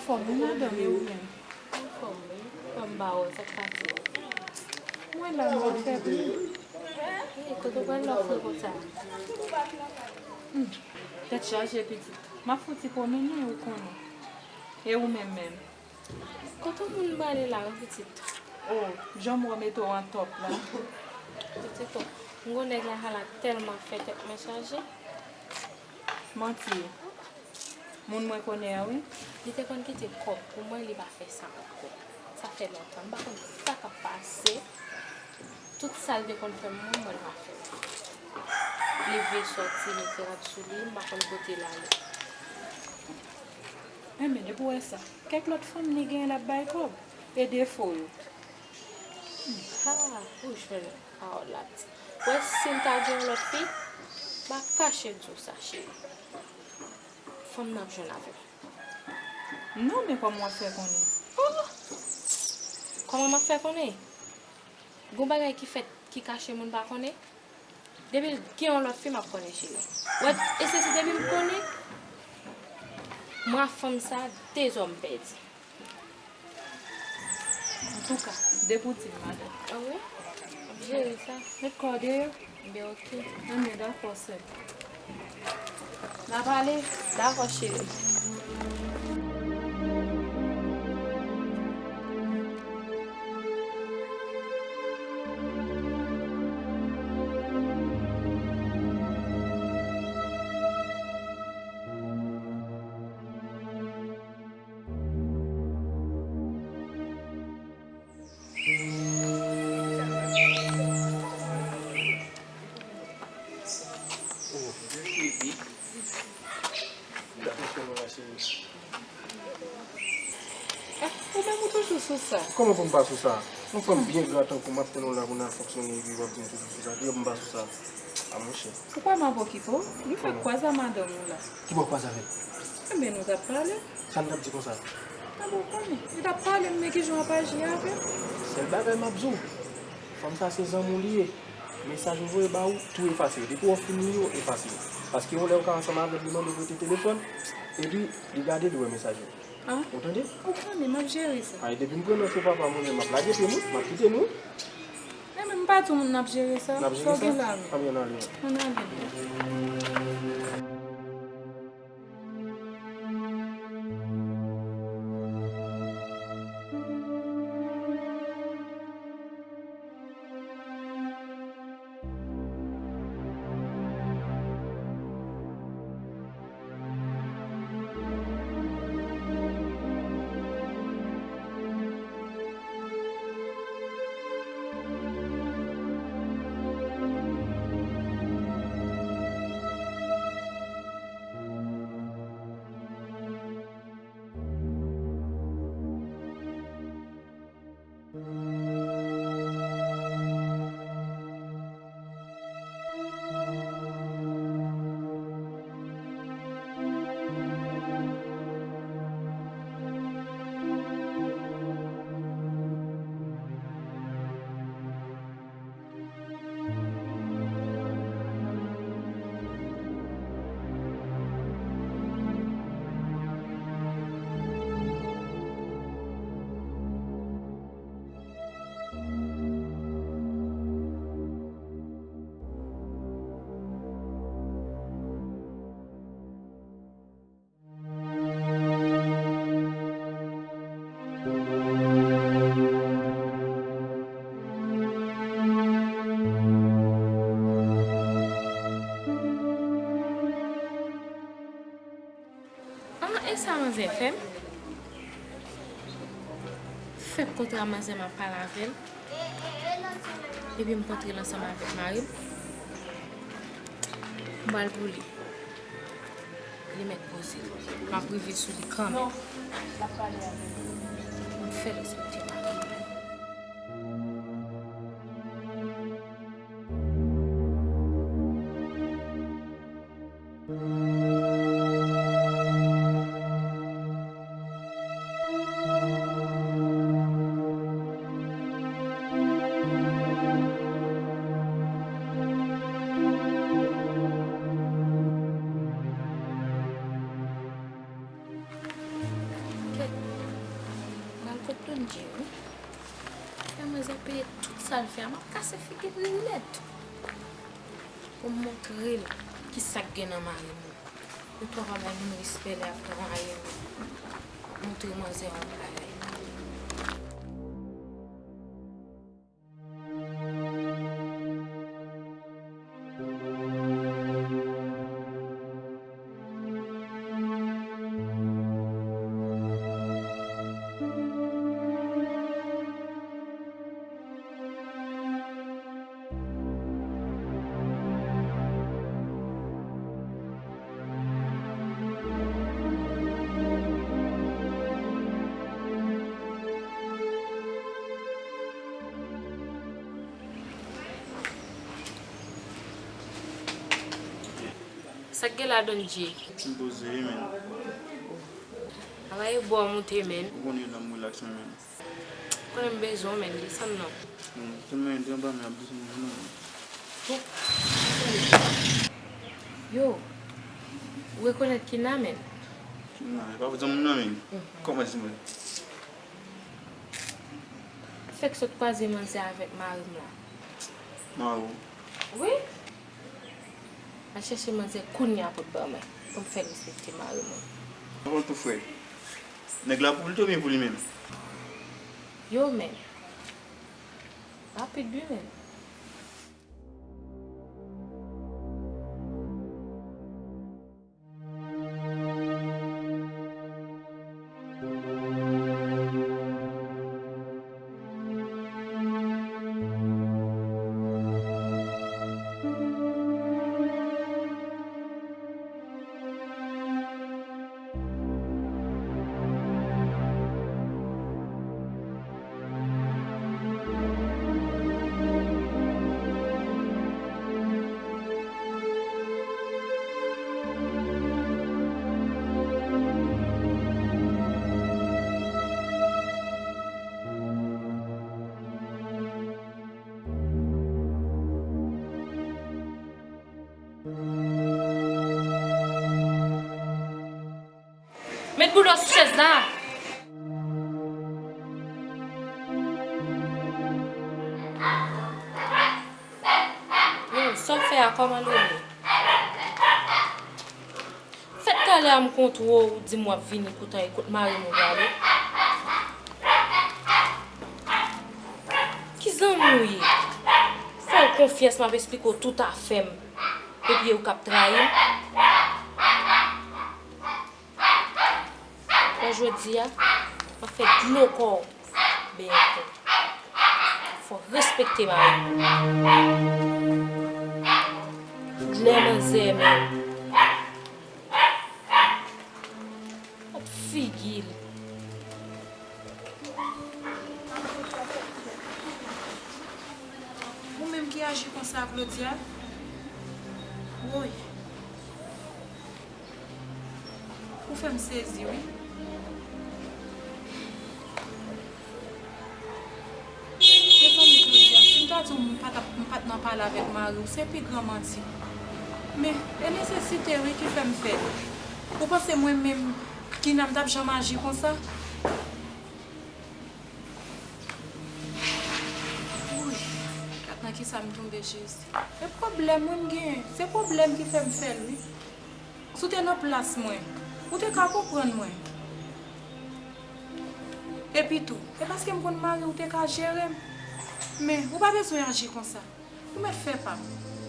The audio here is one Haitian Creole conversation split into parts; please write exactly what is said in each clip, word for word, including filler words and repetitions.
Anfòm wi madanm, e ou menm? Anfòm wi. Kòman ba w, sa k pase? Mwen la, m pa fè byen. Hey, kote w pral lòt fwi konsa? Hmm, tèt chaje pitit. M ap fouti pwomennen, ou konnen. E ou menm menm? Kote w moun prale la wi pitit? Oh, jan m wè w mete w an top la. Pitit o, m gon nèg lakay la tèlman fè tèt mwen chaje. Manti. Moun mwen konnen an wi. Li te konn kite kòb pou mwen, li pa fè sa ankò. Sa fè lontan. M pa konn sa k ap pase. Tout sa l te konn fè m, mwen, mwen, l pa fè m. Leve sòti, mete rad sou li, m pa konn kote l ale. Enben, depi w wè sa, kèk lòt fanm li genyen l ap bay kòb. E defo yo? Ha, ou jwenn pawòl la di. Wè, si m ta gen yon lòt fi, m ap kache di w sa, cheri. Fanm nan ap jwenn avè m. Non, men kòman w ap fè konnen? Oh! Kòman m ap fè konnen? Gon bagay ki fèt, ki kache moun pa konnen? Depi l gen yon lòt fi, m ap konnen, cheri. Wè, e se si depi m konnen, mwa fanm sa, dezòm pèdi. Antouka, depi w di m, madanm. Ah wi? M ap jere sa. Met kò w deyò. Ebyen, oke. Enben, dakò, sè. N a pale? Dakò, cheri. Ah, ou menm ou toujou sou sa. Kòman pou m pa sou sa? Yon fanm byen gran tankou m ap tann ou la pou n al fonksyone epi w ap di m toujou sou sa. Kiyè pou m pa sou sa? A monchè. Ou kwè m ap okipe w? Nou fè kwaze a madanm ou la. Kibò kwaze avè l? Enben, nou t ap pale. Sa n t ap di konsa? Enben, ou konnen. Li t ap pale m, men kijan w ap aji avè l? Sèl bagay m ap di w, fanm sa se zanmi w li ye. Mesaj m voye ba ou, tou efase yo. Depi w fin li yo, efase yo. Paske yon lè ou ka ansanm avè l, li mande w prete telefòn, epi li gade, li wè mesaj yo. Ah. Ou tande? Ou konnen, m ap jere sa. Ay, depi m pran nan fo papa mwen menm, m ap lage pye m wi, m ap kite nou. Enben, m pa di w moun n ap jere sa. N ap jere sa? Sa w gen la menm? Ann ale. Ann ale. Ah, e sa manzè fè m? Fèk kontra manzè m ap pale avè l. Epi m kontre l ansanm avèk mari m. M pral pou li. Li mèt poze l. M ap rive sou li kanmenm. M fè l respekte mari m. Kèt, Kase figi l nèt. Pou m montre l kisa k gen nan mari m. Ou twa pa bay moun respè lè y ap travay. Montre manzè yon bagay. Sa k gen la, Don G? M poze wi, men. Travay bò moute, men. Ou konnen lè m relax mwen, men. Konnen m bezwen w, men, desann non. Hmm, tèlman yon dram pa mwen ap desann mwen non. Yo, ou rekonèt Kina, men? Kina, e pa zanmi m nan, men. Mhm. Kòman di mwen? Fèk sot kwaze manzè avèk mari m la. Mari w? Wi. Al chèche manzè kounye a pou t ban mwen, pou m fè l respekte mari mwen. Avan tou frè, nèg la pou li t oubyen pou li menm? Yo, men. Rapid wi, men. Met bouda sou chèz la. Yo, sa w fè a, kòman l rele? Fèt talè a m kontre w, ou di m w ap vini, poutan e kot mari m ou prale. Ki zanmi w ye? Fè w konfyans, m ap esplike w tout afè m. Epi e ou k ap trayi m. Bon, jodi a, m ap fè dlo kò w benyen ankò. Fò w respekte mari w. Glè manzè menm. Gad figi l. Ou menm ki aji konsa, Claudia? Woy. Ou fè m sezi, wi. Mezanmi, Claudia, si m ta di w m pa t ap, m pa t nan pale avèk mari w, se pi gran manti. Men, e nesesite, wi, ki fè m fè l. Ou panse mwen menm, Kina, m t ap janm aji konsa? Wouy, gad nan kisa m tonbe, Jezi. E pwoblèm wi m genyen. Se pwoblèm ki fè m fè l, wi. Si w te nan plas mwen, ou te ka konprann mwen. Epi tou, e paske m konn mari w te ka jere m. Men, ou pa bezwen aji konsa. Ou mèt fè pa m.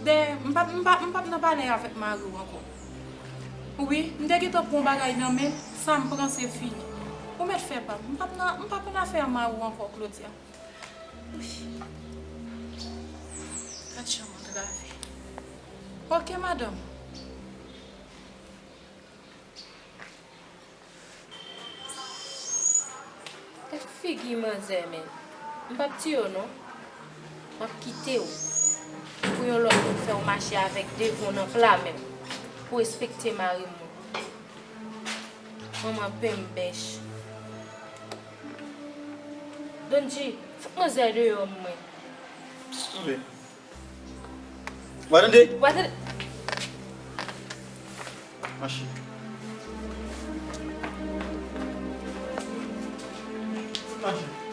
Dayè, m p ap, m p ap, m p ap nan pale avèk mari w ankò. Wi, m te gentan pran yon bagay nan men l, sa m pran se fini. Ou mèt fè pa m. M p ap nan, m p ap annafè a mari w ankò, Claudia. Wi. Gad jan m antrave. Oke, madanm. Gad figi manzè, men. M p ap tiye w non. M ap kite w pou yon lòt moun fè w mache avèk devan w nan pla men w. Pou respekte mari moun. Manman penm bèch. Don G, fout manzè deyò mwen. Anben. W a tande? W a tande? Mache. Mache.